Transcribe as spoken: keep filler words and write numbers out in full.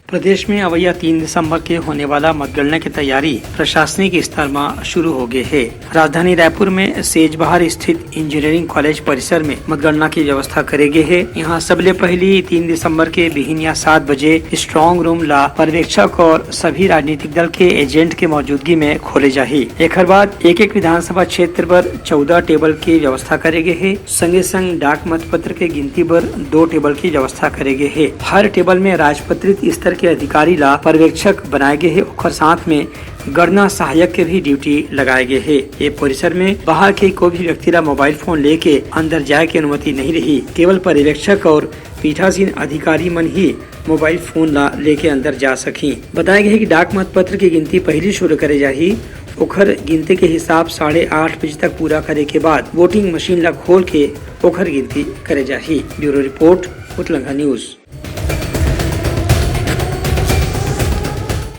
प्रदेश में अवइया तीन दिसंबर के होने वाला मतगणना के तैयारी प्रशासनिक स्तर म शुरू हो गे हे। राजधानी रायपुर में सेजबहार स्थित इंजीनियरिंग कॉलेज परिसर में मतगणना की व्यवस्था करे गे हे। यहाँ सबले पहली तीन दिसंबर के बिहिनिया सात बजे स्ट्रांग रूम ला पर्यवेक्षक और सभी राजनीतिक दल के एजेंट के मौजूदगी में खोले जाही। एखर बाद एक-एक विधानसभा क्षेत्र बर चौदह टेबल के व्यवस्था करे गे हे। संगे संग डाक मतपत्र के गिनती बर दो टेबल की व्यवस्था करे गे हे। हर टेबल में राजपत्रित स्तर के अधिकारी ला पर्यवेक्षक बनाए गे हे। ओखर साथ में गणना सहायक के भी ड्यूटी लगाए गे हे। ये परिसर में बाहर के कोई भी व्यक्ति ला मोबाइल फोन लेके अंदर जाए के अनुमति नहीं रही। केवल पर्यवेक्षक और पीठासीन अधिकारी मन ही मोबाइल फोन ला लेके अंदर जा सकही। बताया गया है कि डाक मतपत्र की गिनती पहली शुरू करे जाही, ओखर गिनती के हिसाब साढ़े आठ बजे तक पूरा करे के बाद वोटिंग मशीन ला खोल के ओखर गिनती करे जाही। Bureau report, Utlanga news.